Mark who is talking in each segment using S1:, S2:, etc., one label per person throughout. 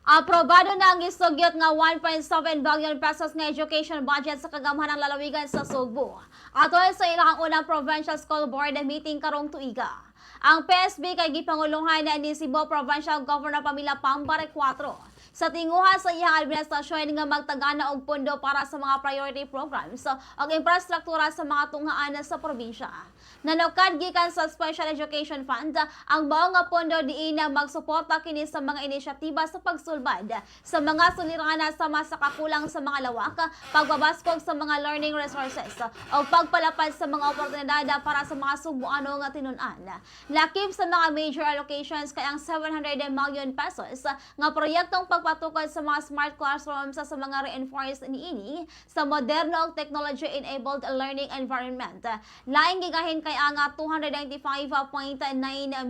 S1: Aprobado na ang isugyot nga 1.7 billion pesos nga education budget sa kagamhanang lalawigan sa Sugbo. Atol sa ilang unang Provincial School Board meeting karong tuiga. Ang PSB kay gipanguluhan ni Cebu Provincial Governor Pamela Pamba Recuatro sa tinguha sa iyang administrasyon nga magtagana og pondo para sa mga priority programs ug infrastruktura sa mga tunghaan sa probinsya. Nanukad gikan sa Special Education Fund ang mao nga pondo diin magsuporta kini sa mga inisyatiba sa pagsulbad sa mga suliranan sama sa kakulang sa mga lawak, pagbabaskog sa mga learning resources o pagpalapad sa mga oportunidad para sa mga Sugbuano nga tinun-an. Lakip sa mga major allocations kay ang 700 million pesos nga proyektong pagpatukod sa mga smart classrooms sa mga reinforced niini sa moderno ug technology-enabled learning environment. Laing gigahin kay ang 295.9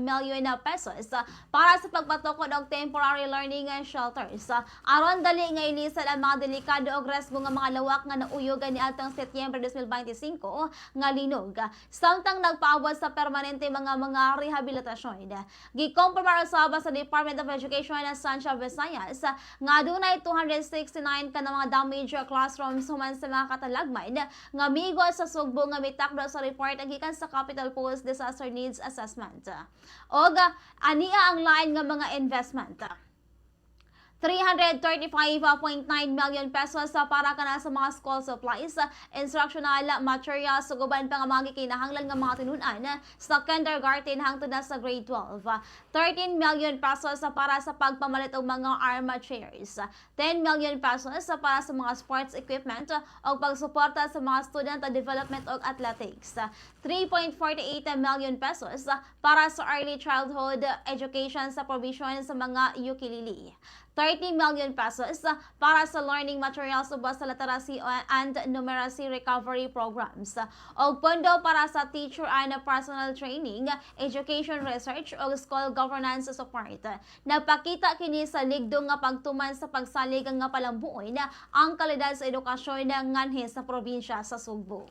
S1: million pesos para sa pagpatukod og temporary learning shelters aron dali nga ilisan ang mga delikado og resbo nga mga lawak nga nauyog niadtong Setyembre 2025 nga linog, samtang nagpaabot sa permanente mga rehabilitasyon. Gikumpirmar usab sa Department of Education sa Central Visayas nga adunay 269 ka na mga damaged classrooms human sa mga katalagman nga migo sa Sugbo nga mitakdo sa report gikan sa Capital Post Disaster Needs Assessment. Og ania ang lain nga mga investment: 335.9 million pesos para kana sa mga school supplies, instructional materials ug uban pa nga mga gikinahanglan nga mga tinun-an sa kindergarten hangtod na sa grade 12. 13 million pesos para sa pagpamalit og mga armchairs. 10 million pesos para sa mga sports equipment ug pagsuporta sa mga student development ug athletics. 3.48 million pesos para sa early childhood education sa provision sa mga ukulele. 30 million pesos para sa learning materials ubos sa literacy and numeracy recovery programs. Og pondo para sa teacher and personal training, education research ug school governance support. Napakita kini sa ligdong nga pagtuman sa pagsalig nga palambuon ang kalidad sa edukasyon nganhi sa probinsya sa Sugbo.